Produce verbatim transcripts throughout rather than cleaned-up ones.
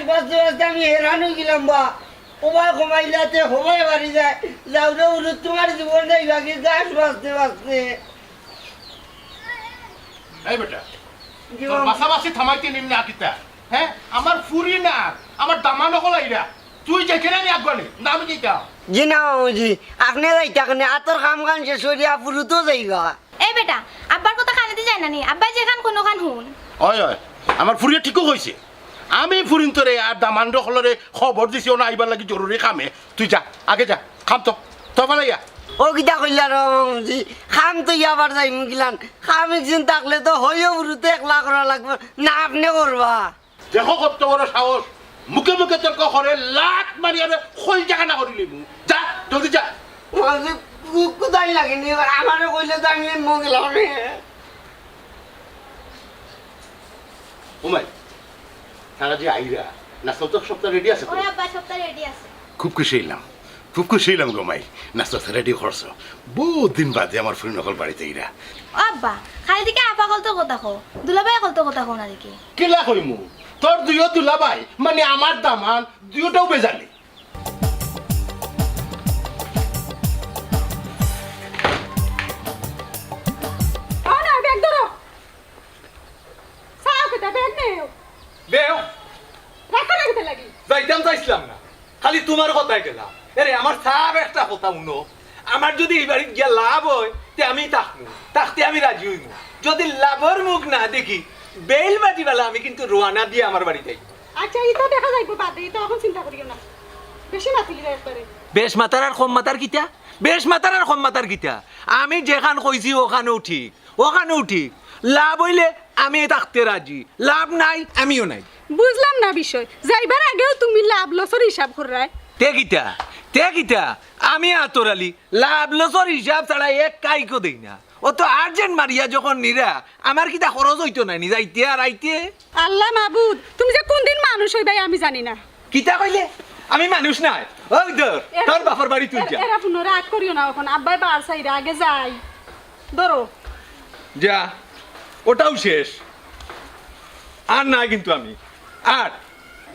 বাঁচতে বাঁচতে আমি হেরান অই গেলাম বা। ওবায় কমাইলাতে হবায় বাড়ি যায়। যাও রে উলু, তোমার জীবন যাইবাগি গাছ বাঁচতে বাঁচতে। এই বেটা, জি তোর বাবা। বাঁচাবাঁচি থামাইতে নিন না কিতা? হ্যাঁ, আমার ফুরি না, আমার দামান অকল আইরা। তুই যাইতে না, আমি আগুয়ানি, না আমি যাইতাম। জি না মামুজি, আপনে যাইতা কেনে? আতর কাম কাম শেষ করিয়া ফুরুতো যাইবা। এই বেটা, আব্বার কথা কানেদি যায় না নি? আব্বায় যেখান কইন ওখান হুন। অয়, অয়, আমার ফুরিয়ে ঠিকউ কইছে। আমি ফুরিন্তরে আর দামান অকলরে খবর দিছি, অনো আইবার লাগি জরুরি কামে। তুই যা, আগে যা, কাম তো, তো ফালাইয়া। ও কিতা কইলা রে মামুজি, কাম তো ইয়াবার যাইমু গিলান। কাম একদিন থাকলে তো হইও ফুরুতো একলা করা লাগবো না, আপনে করবা। দেখো কত বড় সাহস, মুখে মুখে তর্ক করে, লাত মারি আরে খইল জায়গা না করিলিমু। যা, জলদি যা। মামুজি, কু-, কুদাই লাগেনি, আমারে কইলে তো আমি মন গেলাম রে। ও মাই, তারা যে আইরা, নাস্তা তো সবটা রেডি আছে তো? ওই আব্বা, সবটা রেডি আছে। খুব খুশি হইলাম, খুব খুশি হইলাম গো মাই, নাস্তা তো রেডি করছো। বহুত দিন বাদে আমার ফুরিন অকল বাড়িত আইরা। ও আব্বা, খালি দিকে আফা অকলতর কথা কও, দুলাভাই অকলতর কথা কও না দেখি। কিলা কইমু, তোর দুইও দুলাভাই, মানে আমার দামান, দুইওটাউ বেজালি। ও না, ব্যাগ ধরো। চাও কিতা, ব্যাগ নেও। বেও। রাখো না কিতা লাগি? যাইতাম চাইছিলাম না, খালি তোমার কথায় গেলাম। এরে, আমার সাব একটা কথা হুনো, আমার যদি এই বাড়িত গিয়া লাভ অয়, তে আমি থাকমু, থাকতে আমি রাজি অইমু। যদি লাভর মুখ না দেখি, বেইল বাজি বালা আমি কিন্তু রওয়ানা দিয়া আমার বাড়িত আইমু। আচ্ছা, ইতা দেখা যাইবো বাদে, ইতা অখন চিন্তা করিও না। বেশি মাতিলি একবারে। বেশ মাতার আর কম মাতার কিতা? বেশ মাতার আর কম মাতার কিতা? আমি যেখান কইছি ওখানেউ ঠিক, ওখানেউ ঠিক। লাভ অইলে আমি থাকতে রাজি, লাভ নাই আমিও নাই। বুঝলাম না বিষয়, যাইবার আগেউ তুমি লাভ লসর হিসাব কররায়। তে কিতা? তে কিতা? আমি আতর আলী লাভ লসর হিসাব ছাড়া এক কাইকও দেই না। অত urgent মারিয়া যখন নিরা, আমার কিতা খরচ অইতো নায় নি যাইতে আর আইতে? আল্লাহ মাবুদ, তুমি যে কুনদিন মানুষ অইবায় আমি জানি না। কিতা কইলে? আমি মানুষ নায়। ওই ধর, এরা তোর বাপর বাড়ি তুই এরা, যা। এরা হুনো, রাগ করিও না অখন, আব্বায় বার চাইরা, আগে যাই। ধরো। যা, ওটাও শেষ। আর না কিন্তু আমি। আর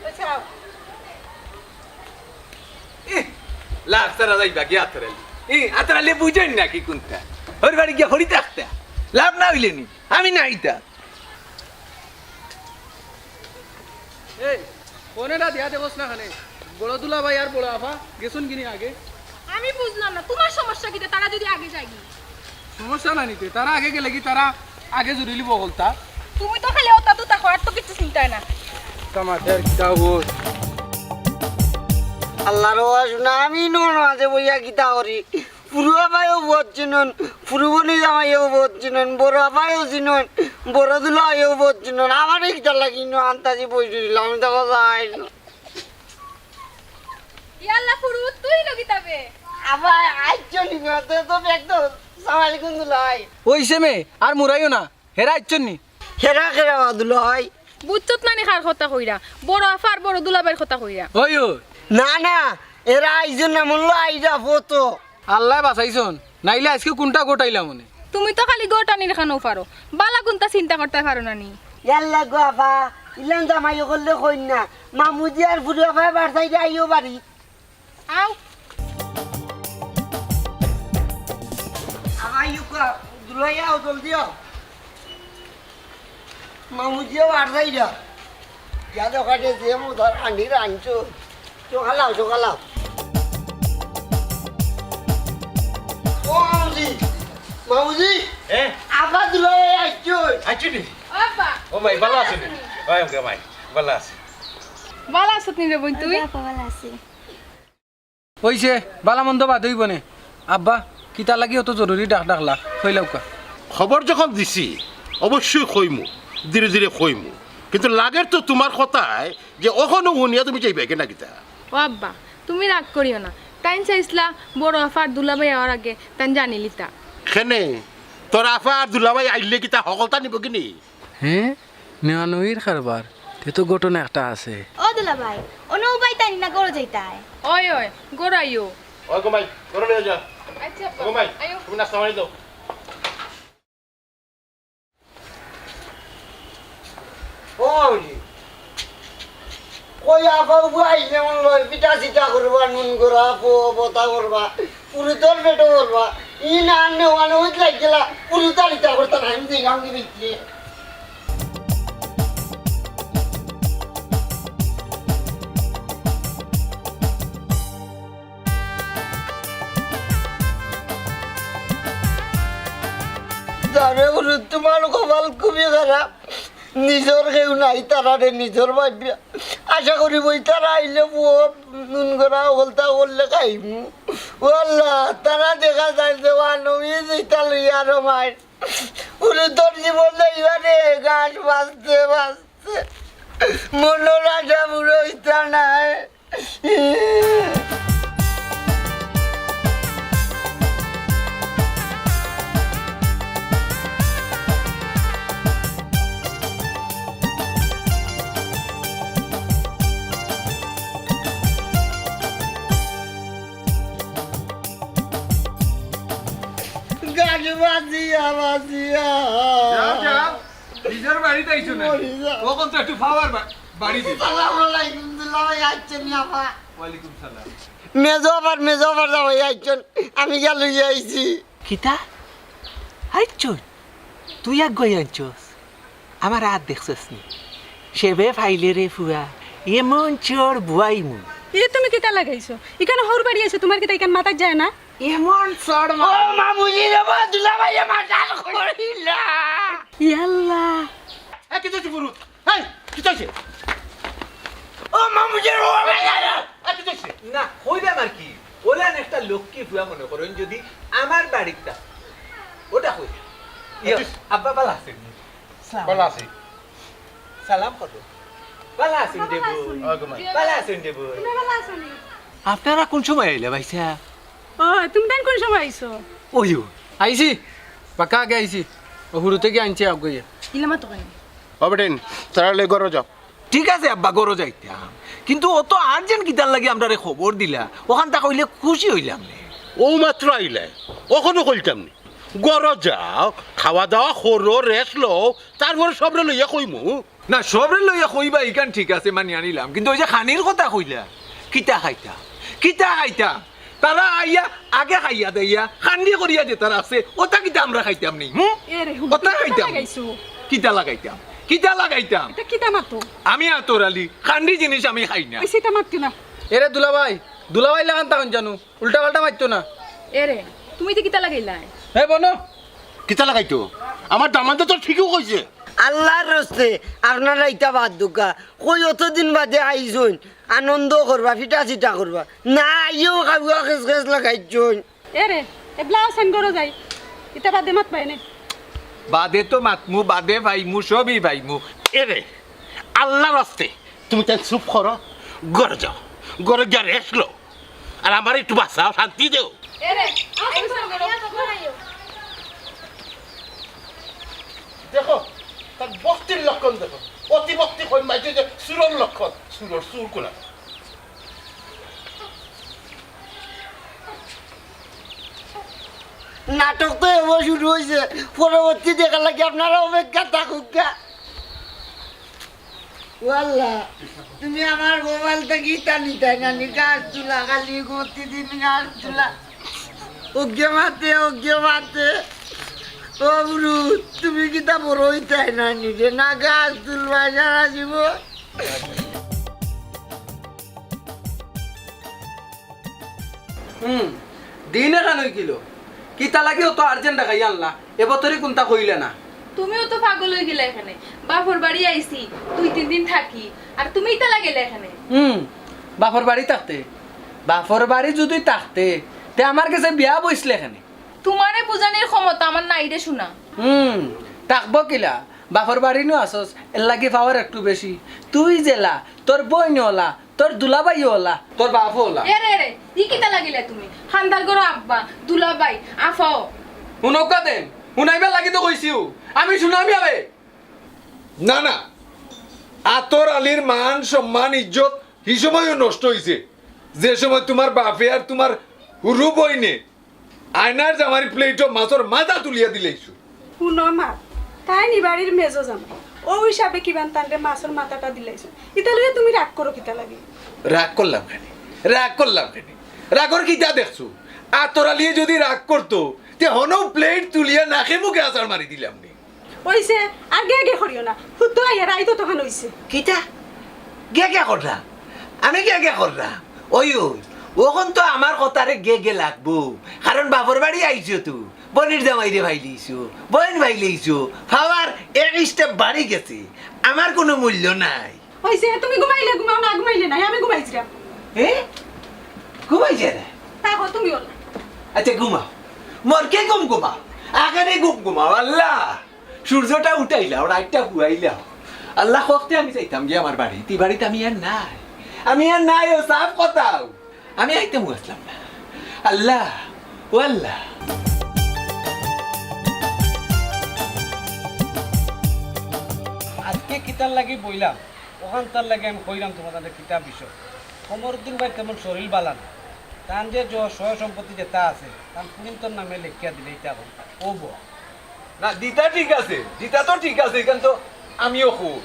আচ্ছা। ইহ, লাভ ছাড়া যাইবা কি আতর আলী? ই, আতর আলী বুঝইন না কি কুনটা? ওর বাড়ি গিয়া হরি থাকতা। লাভ না অইলে নি, আমি না আইতাম। এই, ফোন এটা দিয়া দেখোস না খানে। বড় দুলাভাই আর বড় আফা গেছইন গিনি আগে? আমি বুঝলাম না, তোমার সমস্যা কিতা? তারা যদি আগে যায়গি? সমস্যা না নিতে, তারা আগে গেলেগি তারা আগে জুড়িলিবো অকলতা। তুমি তো খালি ওতা তো থাকো, আর তো কিছু চিন্তায় না। তামাশার কিতা অবস্থা? আল্লাহর ওয়াজ না, আমি নন মাঝে বইয়া কিতা করি? ফুরু আফায়ও বউত চিনইন, ফুরু বইন জামাইও বউত চিনইন, বড় আফায়ও চিনইন, বড় দুলাভাইও বউত চিনইন। আমারে কিতার লাগি ইনো আন্তাজি বই দিলাম, আমি তো কথা আইল। ইয়াল্লা ফুরু, তুই লগি তবে। আফা আইছো নি? তো, তো ব্যাগ তো, সালাম আলাইকুম দুলাভাই। ওই সেমে, আর মুরাইও না, হেরা আইছইন নি? হেরা কেরা বা দুলাভাই? বুঝছত না নি কার কথা কইরা? বড় আফা আর বড় দুলাভাইর কথা কইরা। ওই, ওই। না, না, এরা আইছইন না, মূল্য আইরা ফটো। আল্লায় বাঁচাইছইন, নাইলে আইজকে কুনটা ঘটাইলাম অনে। তুমি তো খালি ঘটানির খানো পারো, বালা কুনটা চিন্তা করতায় পারো না নি? ইয়াল্লা গো আফা, ইলান জামাই অকলরে কইন না, মামুজি আর ফুরু আফায় বার চাইরা আইও বাড়ি। আও। আফা, ইউকা, দুলাভাই আও, জলদি আও। মামুজিও আর যাইরা। ইয়া দোকানে যে মজার আনি রানছো। চোখা লাও, চোখা লাও। ও মামুজি, মামুজি, এ? আফা দুলাভাই আইছো। আইছো নি? ও আব্বা, ও মাই, ভালা আছো নি? ভালা আছো নি? ওই, ওকে মাই, ভালা আছি। ভালা আছো নি রে বইন তুই? বাবা, ভালা আছি। অইছে, ভালা মন্দ বাদ অইবো নে। আব্বা, কিতার লাগি অত জরুরি ডাক ডাকলা? কইলাউক্কা। খবর যখন দিছি, অবশ্যই কইমু, ধীরে ধীরে কইমু। কিন্তু লাগের তো তুমার কথায় যে অখনো হুনিয়া তুমি যাইবায় কে না কিতা? ও আব্বা, তুমি রাগ করিও না। তাইন চাইছলা বড় আফা আর দুলাভাই আওয়ার আগে তাইন জানিলিতা। কেনে? তোর আফা আর দুলাভাই আইলে কিতা হকলতা নিবো কিনি? হে, নেওয়া-নেওয়ির কারবার, তে তো ঘটনা একটা আছে। ও দুলাভাই, অনো উবাইতায় নি না ঘরো যাইতায়? ওই, ওই, ঘরো আইও। ওই গো মাই, ঘরো লইয়া যা। আচ্ছা, আব্বা, গো মাই, আইও। তুমি নাস্তা বানাই দাও। ও মামুজি, ওই আফা উফা আইলে মনে হয় পিঠা চিঠা করবা, নুন করা, পো-, বতা করবা, পুরুতর পেটো করবা। ই না আনলে ওখানে ওই লাগ গেলা, পুরুতার ইটা করতা না, আমি দেখলাম কি দেখলে। জানে বলুন, তোমার কপাল খুবই খারাপ। নিজর কেউ নাই, তারারে নিজর ভাবিয়া। আশা করি বই তারা আইলে বউ নুন করা হলতা করলে খাইমু। ও আল্লাহ, তারা দেখা যায় যে ওয়ানবী যেটা লইয়া আরো মায়ের। পুরুতর জীবন লইবা রে, ঘাস বাঁচতে বাঁচতে। মনর আশা পুরো ইচ্ছা নাই। গালি বাজিয়া বাজিয়া। যাও, যাও। নিজর বাড়িত আইছো না? মরি যাও। তখন তো একটু পাওয়ার বা-, বাড়ি দিবে। আসসালামু আলাইকুম, দুলাভাই আইছইন নি আপা? ওয়ালাইকুম সালাম। মেজো আপার, মেজো আপার জামাই আইছইন, আমি গিয়া লইয়া আইছি। কিতা? আইছইন? তুই আগুয়াই আনছস? আমার আত দেখছস নি? সেবে ফাইলে রে ফুয়া, এমন চড় বুয়াইমু। এ তুমি কিতা লাগাইছো? ইখান হউর বাড়ি আইছো, তুমার কিতা ইখান মাথাত যায় না? এমন চড় ও মামুজি রে বা, দুলাভাইয়ে মার্ডার করিলা। ইয়াল্লা। এ, কিতা অইছে পুরুত? হেই, কিতা অইছে? ও মামুজি রে, ও ভাই, আরে। এ, কিতা অইছে? না, কইলাম আর কি। ওলান একটা লক্ষ্মী ফুয়া মনে করইন যদি আমার বাড়িত থাকতো। ওটা কই? ইয়ে, আচ্ছা। আব্বা ভালা আছইন নি? সালাম। ভালা আছি। সালাম করো। ভালা আছইন রে বউ। ওয়ালাইকুম আসসালাম। ভালা আছইন রে বউ। তুমি ভালা আছো নি? আপনারা কোন সময় আইলা ভাইসাব? ও, তুমি তাইন কোন সময় আইছো? ওইও। আইছি। বাক্কা আগে আইছি। ও হুরুতে গিয়া আনছি আগুয়াই। ইলামা তো কেন? ও বেটিন, তারা লই ঘরো যাও। ঠিক আছে আব্বা, ঘরো যাইতাম। কিন্তু অত urgent কিতার লাগি আমরারে খবর দিলা? অখানতা কইলে খুশি অইলাম নে। অউ মাত্র আইলায়, অখনো কইতাম নি। ঘরো যাও, খাওয়া দাওয়া করো, rest লও, তারপরে সবরে লইয়া কইমু। না, সবরে লইয়া কইবা, ইখান ঠিক আছে, মানিয়া নিলাম। কিন্তু ওই যে খানির কথা কইলা, কিতা খাইতা? কিতা খাইতা? তারা আইয়া আগে খাইয়া দেইয়া, খান্ডি করিয়া যেতা রাখছে, ওটা কিতা আমরা খাইতাম নি? হুম? এ রে, হুম, ওটা তুই কিতা খাইতাম নি। লাগাইছো? কিতা লাগাইতাম? কিতা লাগাইতাম? এটা কিতা মাতো? আমি আতর আলী, খান্ডি জিনিস আমি খাই না। ওই সেটা মাতকে না। এরে দুলাভাই, দুলাভাই লাখান তখন জানো। উল্টা পাল্টা মাতিও না। এরে, তুমি তো কিতা লাগাইলায়? হে বনো। কিতা লাগাইতো? আমার দামান্দে তো ঠিকউ কইছে। আল্লার রস্তে, আপনারা ইতা বাদ দেউক্কা। কই অতদিন বাদে আইছইন, আনন্দ করবা, ফিটা চিটা করবা। না, আইয়াউ খাওয়া খেস খেস লাগাইছইন। এরে, এবলা আছইন ঘরো যাই। ইতা বাদে মাতবায় নে। বাদে তো মাতমু, বাদে পাইমু, সবই পাইমু। এরে, আল্লার রস্তে, তুমি তাইন চুপ করো, ঘরো যাও, ঘরো গিয়া rest লও। আর আমারে একটু বাঁচাও, শান্তি দেও। এরে, আইছো, আইছো, আইছো। দেখো, তার ভক্তির লক্ষণ দেখো। অতি ভক্তি কই মাইছে যে চুরর লক্ষণ। চুরর চুর কোনা। নাটক তো এবার শুরু অইছে, পরবর্তী দেখার লাগি আপনারা অপেক্ষা থাকুক্কা। ও আল্লাহ, তুমি আমার মোবাইল থাকি ইতা নিতায় না নি, গাছ তুলা, খালি প্রতিদিন গাছ তুলা। অজ্ঞে মাতে, অজ্ঞে মাতে। ও গুরু, তুমি কিতা বড় অইতায় না নি রে? না গাছ তুলবায় সারা জীবন। হুম, দিন এখান অইগেলো। কিতা লাগি অত urgent দেখাইয়া আনলা? এ বতরে কুন্তা কইলা না। তুমিও তো পাগল অইগেলা এখানে। বাপর বাড়ি আইছি, দুই তিন দিন থাকি, আর তুমি ইতা লাগাইলা এখানে। হুম, বাপর বাড়ি থাকতে, বাপর বাড়ি যুদি থাকতে, তে আমার গেছে বিয়া বইছলে এখানে। তুমারে বুঝানির ক্ষমতা আমার নাই রে সোনা। হুম, থাকবো কিলা? বাপর বাড়ি নু আছস, এর লাগি power একটু বেশি। তুই যেলা, তোর বইনও অলা, তোর দুলাভাইও অলা, তোর বাপও অলা। এরে, এরে, ই কিতা লাগিলা তুমি? খান্দার ঘরো আব্বা, দুলাভাই, আফাও। হুনউক্কা দেন, হুনাইবার লাগি তো কইছিউ। আমি হুনাম ইয়াবে। না, না, আতর আলীর মান, সম্মান, ইজ্জত হি সময়ও নষ্ট অইছে, যে সময় তুমার বাপে আর তুমার হুরু বইনে আয়নার জামাইর প্লেটো মাছর মাথা তুলিয়া দিলাইছইন। হুনো মা, তাইন ই বাড়ির মেজো জামাই, অউ হিসাবে কিবান তানরে মাছর মাথাটা দিলাইছো। ইতা লইয়া তুমি রাগ করো কিতা লাগি? রাগ করলাম কেনে? রাগ করলাম কেনে? রাগর কিতা দেখছো? আতর আলীয়ে যুদি রাগ করতো, তে হনো প্লেট তুলিয়া নাকে মুখে আছাড় মারি দিলাম নি। অইছে, আর গে গে করিও না। হুদ্দু আইয়া রাইত অতখান অইছে। কিতা? গে গে কররা? আমি গে গে কররা? ওই, ওই, অখন তো আমার কথারে গে গে লাগবো, কারণ বাপর বাড়ি আইছো তো। বইনর জামাইরে পাইলাইছো, বইন পাইলাইছো, পাওয়ার এক স্টেপ বাড়ি গেছে, আমার কুনু মূল্য নাই। অইছে, তুমি ঘুমাইলে ঘুমাও, না ঘুমাইলে নাই, আমি ঘুমাইছিলাম। এ? ঘুমাইছে না? তা কও তুমি ওলা। আচ্ছা, ঘুমাও। মরকে ঘুম ঘুমাও, আখেরি ঘুম ঘুমাও, আল্লাহ। সূর্যটা উঠাইলাও, রাইতটা পুয়াইলাও। আল্লাহ, কখতে আমি যাইতাম গিয়া আমার বাড়িত, ই বাড়িত আমি আর নাই। আমি আর নাই, অউ সাফ কথাউ। আমি আইতাম আছলাম না। আল্লাহ, ও আল্লাহ। আইজকে কিতার লাগি বইলাম, অখানতার লাগি আমি কইরাম তুমার তানরে কিতা বিষয়। কমরুদ্দিন ভাইর তেমন শরীর বালা না। তান যে জ-, সয় সম্পত্তি যেতা আছে, তান ফুরিন্তর নামে লেখিয়া দিলে ইতা অইবো। না, দিতা ঠিক আছে, দিতা তো ঠিক আছে, ইখান তো আমিও খুব।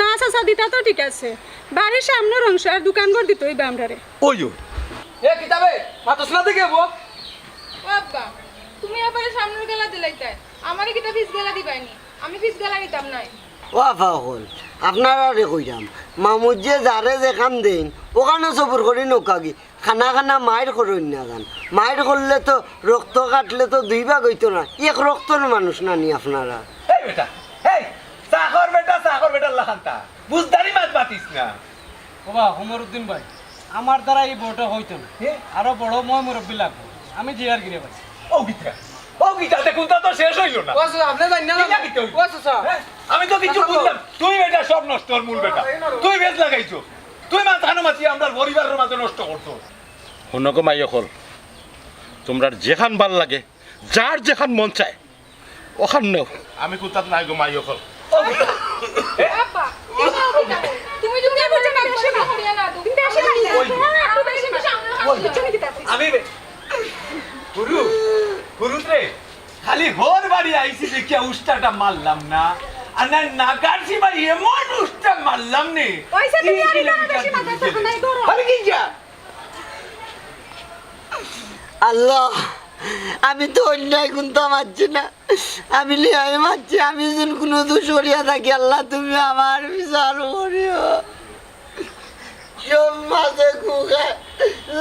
না চাচা, দিতা তো ঠিক আছে, বাড়ির সামনর অংশ আর দোকানঘর দিতে অইবো আমরারে। ওই, ওই। এ, কিতা বে? মাতস না দেখি, বউ। ও আব্বা, তুমি এবারে সামনর গালা দিলাইতায়, আমারে কিতা পিছ গালা দিবায়নি? আমি পিছ গালা নিতাম নায়। ও আফা অকল, আপনারারে কইরাম, মামুজ্জে যারে যেখান দেইন, অখানো সবুর করি নউক্কা গি। খানা খানা মাইর করইন না যান। মাইর করলে তো রক্ত কাটলে তো দুই ভাগ অইতো না, এক রক্তর মানুষ না নি আপনারা। এই বেটা, এই চাকর বেটা, চাকর বেটার লাখান তা বুঝদারি মাত মাতিস না। ওবা, কমরুদ্দিন ভাই, আমার দ্বারা ই বউটা অইতো না। এ? আরো বড় ময় মুরব্বি লাগবো। আমি জিয়ার গিরে ভাই। ও গিতা, ও গিতা, দেখুন তা তো শেষ অইলো না। ও চাচা, আপনে জানেন না? কিতা কিতা অইলো? ও চাচা। হ্যাঁ? আমি তো কিছু বুঝলাম। তুই বেটা সব নষ্টর মূল বেটা। তুই বেশ লাগাইছো। তুই মাথানো মাছি আমরার পরিবারর মাঝে নষ্ট করছো। হুনো গো মাই অকল, তুমরার যেখান ভালা লাগে, যার যেখান মন চায়, অখান নেও। আমি কুন্তাত নাই গো মাই অকল। আব্বা, এই নাও কিতা? তুমি যদি আমার কাছে না করিয়া না দেও, আমি বেশি বেশি আমরা ওই, আমি বে-, হুরু, হুরু রে, খালি হউর বাড়ি আইছি দেখিয়া উষ্টাটা মারলাম না, আর না নাগার সীমায় এমন উষ্টা মারলাম নে। ওই যে তুমি তিন আর এটা কিলোমিটার বেশি মাথা দূরে। চাপো নাই, ধরো। আমি কি যা? আল্লাহ, আমি তো অন্যায় কুন্তা মারছি না, আমি ন্যায় মারছি। আমি যেন কুনু দোষ করিয়া থাকি, আল্লাহ, তুমি আমার বিচার করিও। সব মাঝে কুকা,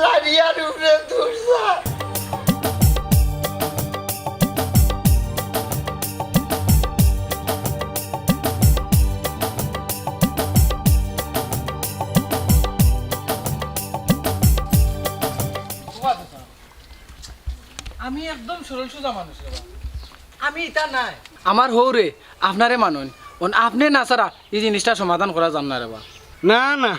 লাড়িয়ার উপরে তুলছা। আমি একদম সরল সোজা মানুষ রে বা। আমি ইতা নায়। আমার হউরে আপনারে মানইন, অন আপনে না ছাড়া ই জিনিসটা সমাধান করা যার না রে বা। না, না,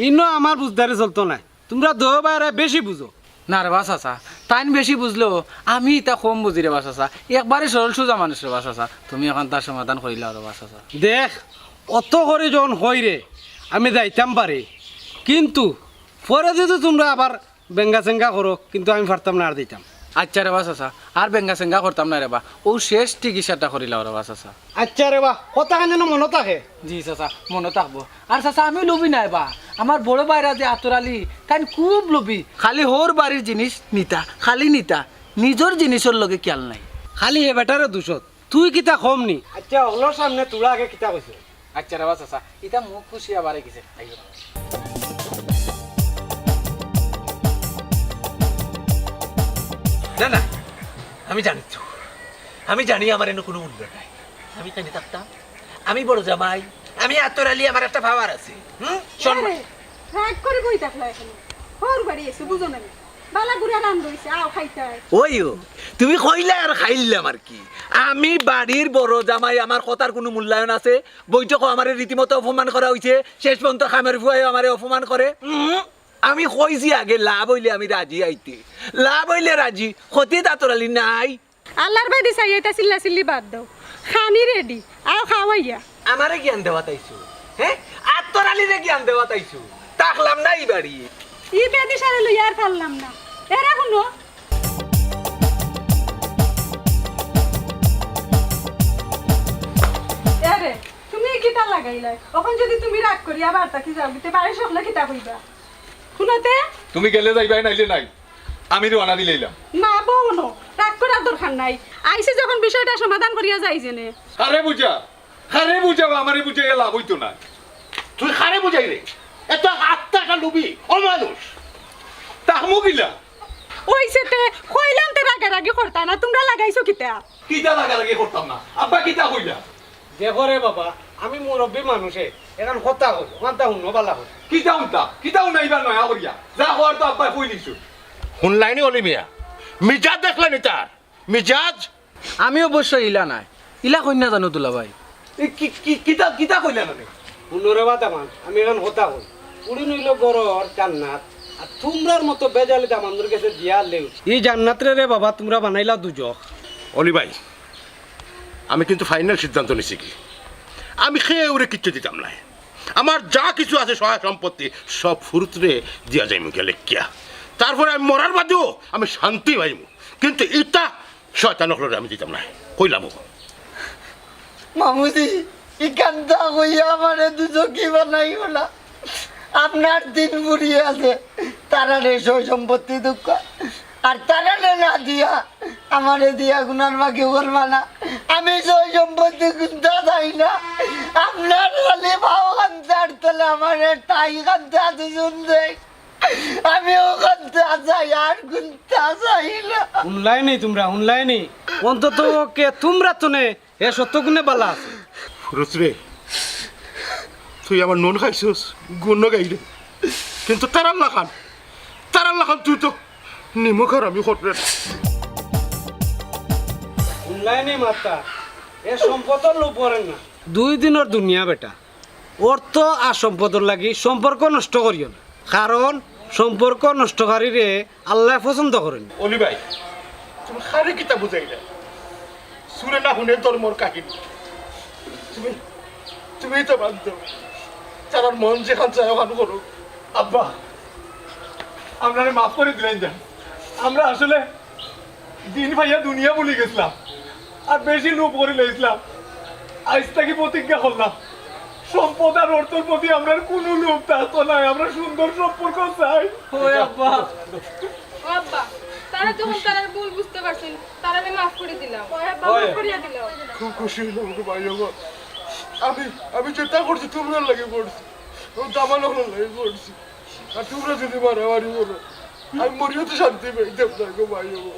ইনো আমার বুঝদারি চলতো নায়। তুমরা দুইও ভাইরে বেশি বুঝো। না রে বা চাচা, তাইন বেশি বুঝলেও আমি ইতা কম বুঝি রে বা চাচা। একবারে সরল সোজা মানুষ রে বা চাচা। তুমি অখন তার সমাধান করিলাও রে বা চাচা। দেখ, অত করি যখন কইরে, আমি যাইতাম পারি, কিন্তু পরে যদি তুমরা আবার বেঙ্গা-চেঙ্গা করো, কিন্তু আমি পারতাম না আর দিতাম। আইচ্ছা রে বা চাচা, আর বেঙ্গা-চেঙ্গা করতাম না রে বা, অউ শেষ চিকিৎসাটা করিলাও রে বা চাচা। আইচ্ছা রে বা, কথাখান যেন মনো থাকে। জি চাচা, মনো থাকবো। আর চাচা, আমি লোভী নায় বা, আমার বড় ভাইরা যে আতর আলী, তাইন খুব লোভী। খালি হউর বাড়ির জিনিস নিতা, খালি নিতা, নিজর জিনিসর লগে খিয়াল নাই। খালি হে বেটারে দুষত, তুই কিতা কম নি? আইচ্ছা, অকলর সামনে তুরা আগে কিতা কইছে? আইচ্ছা রে বা চাচা, ইতা মুখ ফুসিয়া বারে গেছে। আইও। না, না, আমি জানি তো। আমি জানি আমার এনে কুনু মূল্য নাই। আমি কেনে থাকতাম? আমি বড় জামাই, আমি আতর আলী, আমার একটা power আছে। হুম? সম্মান। আরে, রাগ করি বই থাকলা অখন। হউর বাড়ি আইছো, বুঝো না নি? বালা গুড়া রান্ধ অইছে, আও খাইতায়। ওই ও, তুমি কইলা আর খাইলাম আর কি। আমি বাড়ির বড় জামাই, আমার কথার কুনু মূল্যায়ন আছে? বৈঠকো আমারে রীতিমতো অপমান করা অইছে, শেষ পর্যন্ত কামের ফুয়ায় আমারে অপমান করে। উম, আমি কইছি আগে লাভ অইলে আমি রাজি আইতে, লাভ অইলে রাজি, ক্ষতি আতর আলী নাই। আল্লার বায়দি চাইয়া ইতা চিল্লা-চিল্লি বাদ দেও। খানি ready, আও খাওয়াইয়া। আমারে জ্ঞান দেওয়াত আইছো, হে? আতর আলীরে জ্ঞান দেওয়াত আইছো? থাকলাম না ই বাড়ি। ই বেদিশারে লইয়া আর পারলাম না। এরে হুনো। এরে, তুমি লাগাইলাই। অখন যুদি তুমি রাগ করিয়া বারতা কি যাও, গিতে বাড়ির সকলে কিতা কইবা? হুনো তে? তুমি গেলে যাইবায়, নাইলে নাই। আমি রওয়ানা দিলাইলাম। না বউ, হুনো, রাগ করার দরকার নাই। আইছি যখন বিষয়টা সমাধান করিয়া যাই যেনে। আরে বুঝা, আরে বুঝাও, আমারে বুঝাইয়া লাভ অইতো না। তুই কারে বুঝাইরে? এত আত্মা একটা লুবি, অমানুষ। তাহমু কিলা? অইছে তে, কইলাম তে রাগারাগি করতা না, তুমরা লাগাইছো কিতা? কিতা লাগালাগি করতাম না? আব্বা কিতা কইলা? দেখো রে বাবা, আমি মুরব্বি মানুষে, এখান কথা কই, মানতা হুনো বালা করি। কিতা হুনতা? কিতা হুনাইবা নয়া করিয়া? যা কওয়ার তো আব্বায় কইলিছইন। হুনলায়নি অলি মিয়া? মিজাজ দেখলায়নি তার? মিজাজ? আমি অবশ্য ইলা নায়। ইলা কইন না জানো দুলাভাই। এ কি, কি, কিতা, কিতা কইলা মানে? হুনো রে বা দামান, আমি এখান কথা কই। কুড়ি নইল ঘরর জান্নাত, আর তুমরার মতো বেজালি দামান্দর গেছে দিয়া লেউ। ই জান্নাতরে রে বাবা, তুমরা বানাইলা দুজখ। অলি ভাই, আমি কিন্তু ফাইনাল সিদ্ধান্ত নিছি কি, আমি কেউরে কিচ্ছু দিতাম নায়। আমার যা কিছু আছে সহায় সম্পত্তি সব ফুরুতরে দিয়া যাইমু গেলে কিয়া। তারপরে আমি মরার বাদেও আমি শান্তি পাইমু। কিন্তু ইতা শয়তান অকলরে আমি দিতাম নায়। কইলাম ও। মামুজি, ইখানতা কইয়া আমারে দুজখি বানাইও না। আপনার তিন ফুড়ি আছে, তারারে সয় সম্পত্তি দেউক্কা। আর তারারে না দিয়া, আমারে দিয়া গুনার বাকি করবা না। আমি সয় সম্পত্তি কুন্তা চাই না। আপনার খালি পাও খান্তার তলে আমারে ঠাই খান্তা দুজন দেই। আমি অখানতা চাই, আর কুন্তা চাই না। হুনলায়নি তুমরা, হুনলায়নি? অন্তত কে তুমরা তো নে, এ সত্য গুণে বালা আছে। ফুরুত রে, তুই আমার নুন খাইছস, গুণ গাইরে। কিন্তু তারার লাখান, তারার লাখান তুই তো নিমক আর আমি করবে। হুনলায়নি মাতা, এ সম্পদর লোভ করেন না। দুই দিনর দুনিয়া বেটা, অর্থ আর সম্পদর লাগি সম্পর্ক নষ্ট করিও না, কারণ সম্পর্ক নষ্টকারীরে আল্লায় পছন্দ করেন। অলি ভাই, তুমি কারে কিতা বুঝাইলা? সুরে না হুনে ধর্মর কাহিনী। তুমি, তুমি তো বাধ্য। তারার মন যেখান চায় অখান করো। আব্বা, আমরারে মাফ করি দিলাইন যান। আমরা আসলে দিন পাইয়া দুনিয়া ভুলি গেছলাম, আর বেশি লোভ করি লাইছলাম। আইজ থাকি প্রতিজ্ঞা করলাম, সম্পদ আর অর্থর প্রতি আমরার কুনু লোভ থাকতো নায়। আমরা সুন্দর সম্পর্ক চাই। ওই আব্বা। ও আব্বা, তারা যখন তারার ভুল বুঝতে পারছেন, তারারে মাফ করি দিলাম। ওই আব্বা, ওই। মাফ করিয়া দিলাম। খুব খুশি অইলাম গো ভাই গো। আমি, আমি যেতা করছি তুমরার লাগি করছি, ও দামান অকলর লাগি করছি। আর তুমরা যুদি মারামারি করো, আমি মরিয়া তো শান্তি পাইতাম না গো ভাই গো।